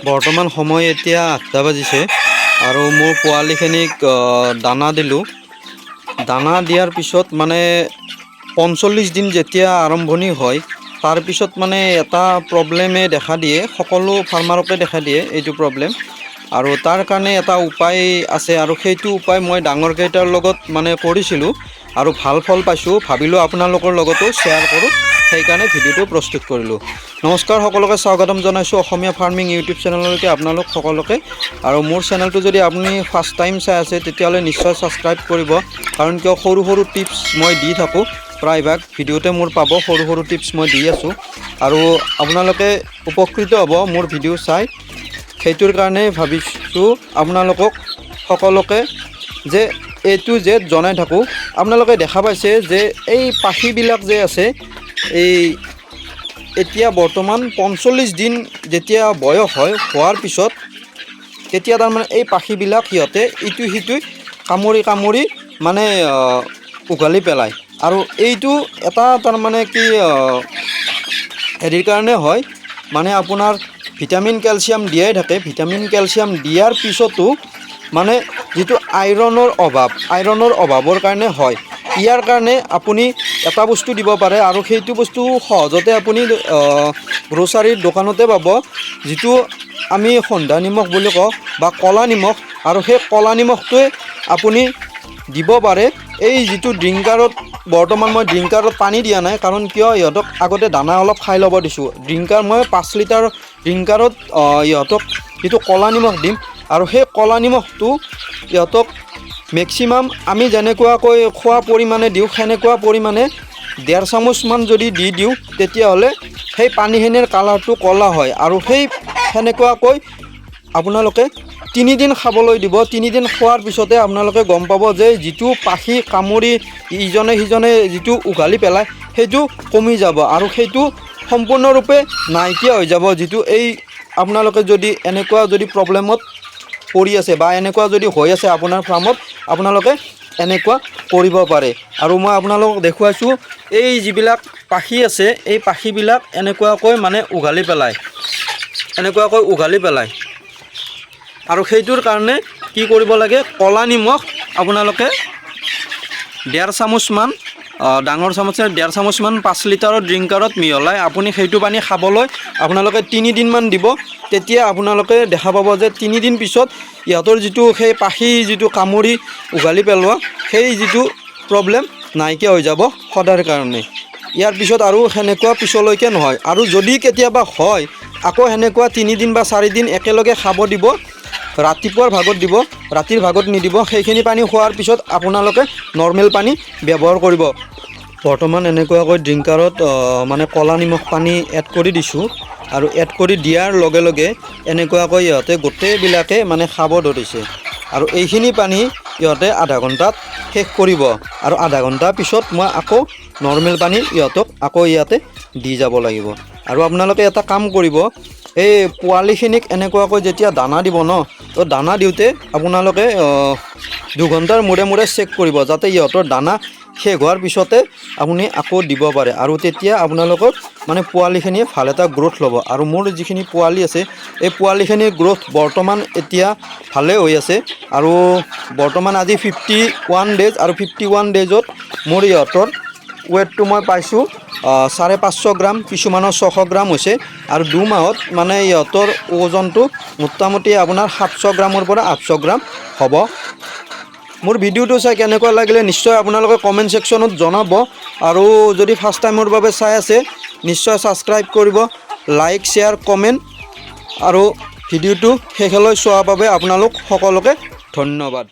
বৰ্তমান সময় এতিয়া 8টা বাজিছে আৰু মোৰ পোৱালিখিনিক দানা দিলোঁ। দানা দিয়াৰ পিছত মানে 45 দিন যেতিয়া আৰম্ভণি হয়, তাৰপিছত মানে এটা প্ৰব্লেমে দেখা দিয়ে, সকলো ফাৰ্মাৰকে দেখা দিয়ে এইটো প্ৰব্লেম। আৰু তাৰ কাৰণে এটা উপায় আছে আৰু সেইটো উপায় মই ডাঙৰকেইটাৰ লগত মানে কৰিছিলোঁ আৰু ভাল ফল পাইছোঁ। ভাবিলোঁ আপোনালোকৰ লগতো শ্বেয়াৰ কৰোঁ, সেইকাৰণে ভিডিঅ'টো প্ৰস্তুত কৰিলোঁ। নমস্কাৰ, সকলোকে স্বাগতম জনাইছোঁ অসমীয়া ফাৰ্মিং ইউটিউব চেনেললৈকে আপোনালোক সকলোকে। আৰু মোৰ চেনেলটো যদি আপুনি ফাৰ্ষ্ট টাইম চাই আছে, তেতিয়াহ'লে নিশ্চয় ছাবস্ক্ৰাইব কৰিব। কাৰণ কিয়, সৰু সৰু টিপছ মই দি থাকোঁ। প্ৰায়ভাগ ভিডিঅ'তে মোৰ পাব, সৰু সৰু টিপছ মই দি আছোঁ আৰু আপোনালোকে উপকৃত হ'ব মোৰ ভিডিঅ' চাই। সেইটোৰ কাৰণে ভাবিছোঁ আপোনালোকক সকলোকে যে এইটো যে জনাই থাকোঁ। আপোনালোকে দেখা পাইছে যে এই পাখিবিলাক যে আছে, এই এতিয়া বৰ্তমান 45 দিন যেতিয়া বয়স হয়, হোৱাৰ পিছত তেতিয়া তাৰমানে এই পাখিবিলাক সিহঁতে ইটো সিটো কামুৰি কামুৰি মানে উঘালি পেলায়। আৰু এইটো এটা তাৰমানে কি হেৰিৰ কাৰণে হয়, মানে আপোনাৰ ভিটামিন কেলছিয়াম দিয়াই থাকে। ভিটামিন কেলছিয়াম দিয়াৰ পিছতো মানে যিটো আইৰণৰ অভাৱ, আইৰণৰ অভাৱৰ কাৰণে হয়। ইয়াৰ কাৰণে আপুনি এটা বস্তু দিব পাৰে আৰু সেইটো বস্তু সহজতে আপুনি গ্ৰ'চাৰীৰ দোকানতে পাব, যিটো আমি সন্ধ্যা নিমখ বুলি কওঁ বা ক'লা নিমখ। আৰু সেই ক'লা নিমখটোৱে আপুনি দিব পাৰে। এই যিটো ড্ৰিংকাৰত, বৰ্তমান মই ড্ৰিংকাৰত পানী দিয়া নাই। কাৰণ কিয়, ইহঁতক আগতে দানা অলপ খাই ল'ব দিছোঁ। ড্ৰিংকাৰ মই 5 লিটাৰ ড্ৰিংকাৰত ইহঁতক যিটো ক'লা নিমখ দিম আৰু সেই ক'লা নিমখটো ইহঁতক মেক্সিমাম আমি যেনেকুৱাকৈ খোৱা পৰিমাণে দিওঁ, সেনেকুৱা পৰিমাণে ডেৰ চামুচমান যদি দি দিওঁ, তেতিয়াহ'লে সেই পানীখিনিৰ কালাৰটো ক'লা হয়। আৰু সেই সেনেকুৱাকৈ আপোনালোকে 3 দিন খাবলৈ দিব। 3 দিন খোৱাৰ পিছতে আপোনালোকে গম পাব যে যিটো পাখি কামুৰি ইজনে সিজনে যিটো উঘালি পেলায়, সেইটো কমি যাব আৰু সেইটো সম্পূৰ্ণৰূপে নাইকিয়া হৈ যাব। যিটো এই আপোনালোকে যদি এনেকুৱা যদি প্ৰব্লেমত পৰি আছে বা এনেকুৱা যদি হৈ আছে আপোনাৰ ফাৰ্মত, আপোনালোকে এনেকুৱা কৰিব পাৰে। আৰু মই আপোনালোকক দেখুৱাইছোঁ, এই যিবিলাক পাখি আছে, এই পাখিবিলাক এনেকুৱাকৈ মানে উঘালি পেলায়, এনেকুৱাকৈ উঘালি পেলায়। আৰু সেইটোৰ কাৰণে কি কৰিব লাগে? ক'লা নিমখ আপোনালোকে ডেৰ চামুচমান, ডাঙৰ চামুচে ডেৰ চামুচমান 5 লিটাৰৰ ড্ৰিংকাৰত মিহলাই আপুনি সেইটো পানী খাবলৈ আপোনালোকে 3 দিনমান দিব। তেতিয়া আপোনালোকে দেখা পাব যে 3 দিন পিছত ইহঁতৰ যিটো সেই পাখি যিটো কামুৰি উঘালি পেলোৱা, সেই যিটো প্ৰব্লেম নাইকিয়া হৈ যাব সদায়ৰ কাৰণে। ইয়াৰ পিছত আৰু সেনেকুৱা পিছলৈকে নহয়। আৰু যদি কেতিয়াবা হয়, আকৌ সেনেকুৱা 3 দিন বা 4 দিন একেলগে খাব দিব। ৰাতিপুৱাৰ ভাগত দিব, ৰাতিৰ ভাগত নিদিব। সেইখিনি পানী খোৱাৰ পিছত আপোনালোকে নৰ্মেল পানী ব্যৱহাৰ কৰিব। বৰ্তমান এনেকুৱাকৈ ড্ৰিংকাৰত মানে ক'লা নিমখ পানী এড কৰি দিছোঁ আৰু এড কৰি দিয়াৰ লগে লগে এনেকুৱাকৈ ইহঁতে গোটেইবিলাকে মানে খাব ধৰিছে। আৰু এইখিনি পানী ইহঁতে আধা ঘণ্টাত শেষ কৰিব আৰু আধা ঘণ্টাৰ পিছত মই আকৌ নৰ্মেল পানী ইহঁতক আকৌ ইয়াতে দি যাব লাগিব। আৰু আপোনালোকে এটা কাম কৰিব, এই পোৱালিখিনিক এনেকুৱাকৈ যেতিয়া দানা দিব ন, তো দানা দিওঁতে আপোনালোকে 2 ঘণ্টাৰ মূৰে মূৰে চেক কৰিব, যাতে ইহঁতৰ দানা শেষ হোৱাৰ পিছতে আপুনি আকৌ দিব পাৰে। আৰু তেতিয়া আপোনালোকৰ মানে পোৱালিখিনিয়ে ভাল এটা গ্ৰ'থ ল'ব। আৰু মোৰ যিখিনি পোৱালি আছে, এই পোৱালিখিনিৰ গ্ৰ'থ বৰ্তমান এতিয়া ভালেই হৈ আছে। আৰু বৰ্তমান আজি 51 ডেইজ আৰু 51 ডেইজত মোৰ ইহঁতৰ ৱেটটো মই পাইছোঁ 550 গ্ৰাম, কিছুমানৰ 600 গ্ৰাম হৈছে। আৰু 2 মাহত মানে ইহঁতৰ ওজনটো মোটামুটি আপোনাৰ 700 গ্ৰামৰ পৰা 800 গ্ৰাম হ'ব। মোৰ ভিডিঅ'টো চাই কেনেকুৱা লাগিলে নিশ্চয় আপোনালোকে কমেণ্ট ছেকশ্যনত জনাব। আৰু যদি ফাৰ্ষ্ট টাইমৰ বাবে চাই আছে, নিশ্চয় ছাবস্ক্ৰাইব কৰিব, লাইক, শ্বেয়াৰ, কমেণ্ট। আৰু ভিডিঅ'টো শেষলৈ চোৱাৰ বাবে আপোনালোক সকলোকে ধন্যবাদ।